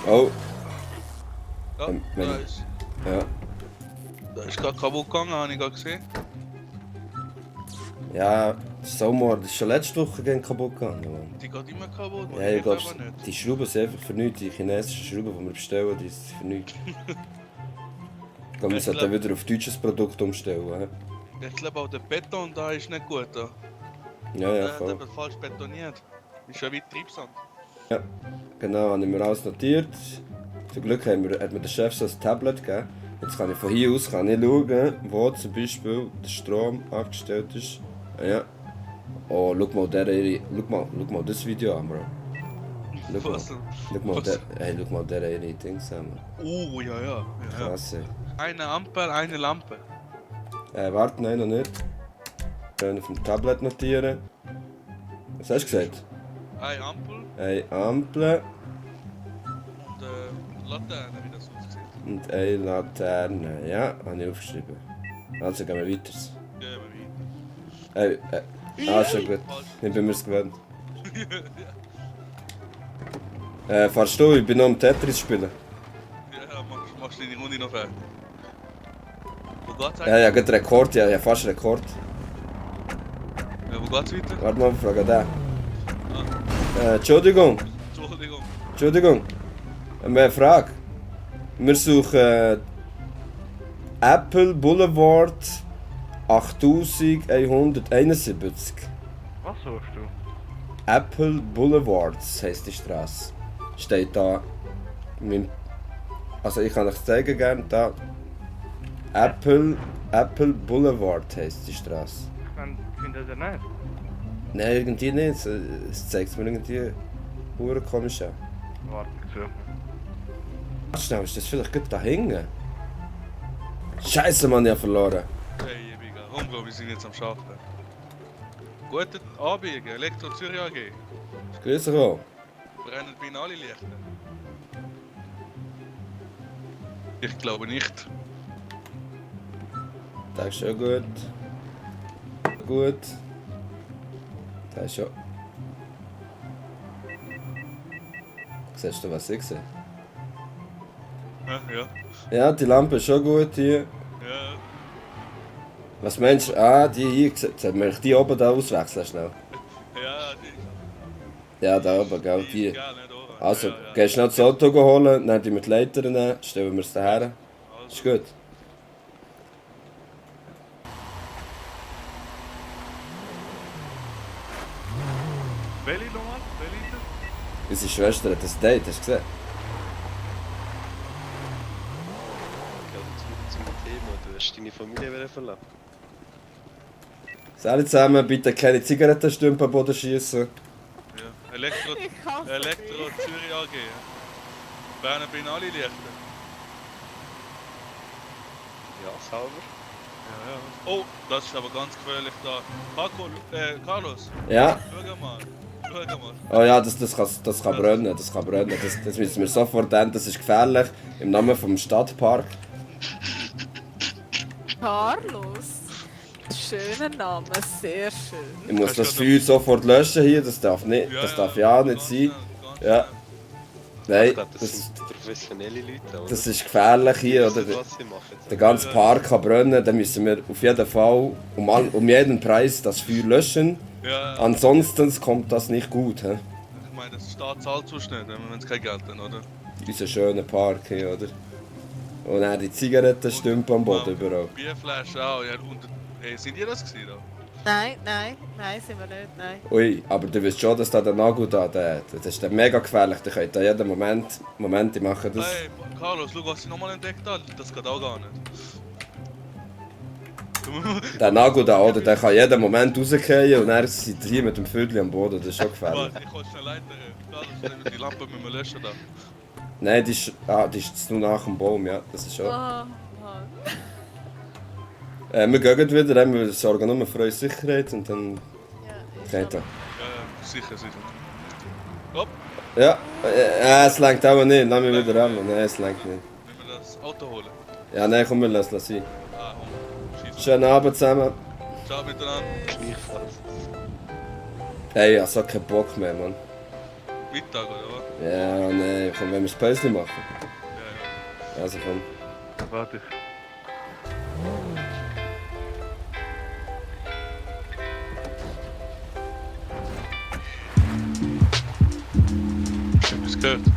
Oh. Ja, Ja. Da ist gerade kaputt gegangen, habe ich gerade gesehen. Ja, das ist schon letzte Woche kaputt gegangen. Mann. Die geht immer kaputt, man. Ja, ich glaube, aber nicht. die Schrauben sind einfach für nichts. Die chinesischen Schrauben, die wir bestellen, die sind für nichts. Ich glaube, wir sollten wieder auf deutsches Produkt umstellen. Ich glaube auch der Beton da ist nicht gut. Da. Ja, Der hat voll. eben falsch betoniert. Ist ja wie Treibsand. Ja, genau, habe ich mir alles notiert. Zum Glück hat mir der Chef so ein Tablet gegeben. Jetzt kann ich von hier aus schauen, wo zum Beispiel der Strom abgestellt ist. Ja. Oh, schau mal das Video an, Bro. Schau mal der ihre Dings an. Ja. Krass, ey. Eine Ampel, eine Lampe. Warte, nein, noch nicht. Schön auf dem Tablet notieren. Was hast du gesagt? Eine Ampel Eine Ampel und Laterne, wie das aussieht. und eine Laterne. Ja, habe ich aufgeschrieben. Also gehen wir weiter. Gehen wir weiter. Schon gut. Ich bin mir's gewöhnt. Fahrst du? Ich bin noch am Tetris spielen. Ja, machst du die Runde noch fertig. Wo geht's Ja, eigentlich? gerade Rekord, ja, fast Rekord. Ja, wo geht's weiter? Warte mal, frage den. Entschuldigung, Entschuldigung. eine Frage. Wir suchen Apple Boulevard 8171. Was suchst du? Apple Boulevard heisst die Straße. Steht da. Also ich kann euch zeigen gerne da. Apple Boulevard heisst die Straße. Ich finde das nicht. Nein, irgendwie nicht. Es zeigt mir irgendwie hure komisch an. Warte, ich suche. Warte schnell, ist das vielleicht gut da hängen? Scheiße, Mann, ich hab verloren. Hey, egal. Komm, Bro, wir sind jetzt am Schaffen. Guten Abend, Elektro Zürich AG. Grüß dich auch. Brennen bei Ihnen alle Lichter? Ich glaube nicht. Das ist schon gut. Gut. Das ist schon. Siehst du, was ich sehe? Ja. Ja, die Lampe ist schon gut hier. Ja. Was meinst du? Ah, die hier. Sollten wir die oben da auswechseln schnell? Ja, die. Ja, da oben, gell, die. Ist geil, nicht, oder? Also, Ja. gehst schnell das Auto holen, dann die mit die Leiter nehmen, stellen wir es daher. Ist gut. Welche nochmal? Welche ist das? Unsere Schwester hat ein Date, hast du gesehen? Ja, zum Thema, du hast deine Familie verlassen. Alle zusammen, bitte keine Zigarettenstümpe am Boden schießen. Ja. Elektro Zürich AG. Brennen bei Ihnen alle Lichter? Ja, sauber. Ja. Oh, das ist aber ganz gefährlich da. Carlos, Ja? schau mal. Oh ja, das kann brennen, das müssen wir sofort ändern, das ist gefährlich. Im Namen vom Stadtpark. Carlos. Schöner Name, sehr schön. Ich muss das Feuer sofort löschen hier, das darf nicht sein. Ja. Nein, Ich glaube, das sind professionelle Leute, oder? das ist gefährlich hier, oder? Was sie machen. Der ganze Park kann brennen, dann müssen wir auf jeden Fall um jeden Preis das Feuer löschen. Ja, Ansonsten kommt das nicht gut. He? ich meine, das Staat zahlt so schnell, wenn es kein Geld hat, oder? Unser schöner Park hier, oder? Und dann die Zigarettenstümpe am Boden überall. Bierflaschen auch, ja. Und, sind ihr das gewesen, da? Nein, sind wir nicht, nein. Ui, aber du weißt schon, dass da der Nagel da, das ist dann mega gefährlich. Der könnte da jeden Moment, ich mache das. Hey, Carlos, schau, was ich nochmal entdeckt habe. Das geht auch gar nicht. Der Nagel da, oder? Der kann jeden Moment rausgehen und er sitzt hier mit dem Vögel am Boden. Das ist schon gefährlich. Warte, ich kann schnell leiten. Carlos, die Lampe müssen wir löschen da. Nein, die ist nur nach dem Baum, ja. Das ist schon. Oh, Mann. Wir gehen wieder, wir sorgen nur für unsere Sicherheit und dann Ja, geht er. Ja, sicher. Hopp, Ja, es lenkt auch nicht. Lass mich wieder an. Nein, es lenkt nicht. wenn wir das Auto holen. Ja, nein, komm, wir lassen es sein. Ah, komm. Scheiße. Schönen Abend zusammen. Ciao miteinander. Gleichfalls. Ey, ich hab so keinen Bock mehr, Mann. Mittag oder was? Ja, nein, komm, wenn wir das Päuschen machen. Ja, ja. Also komm. Warte ich. Hast du etwas gehört?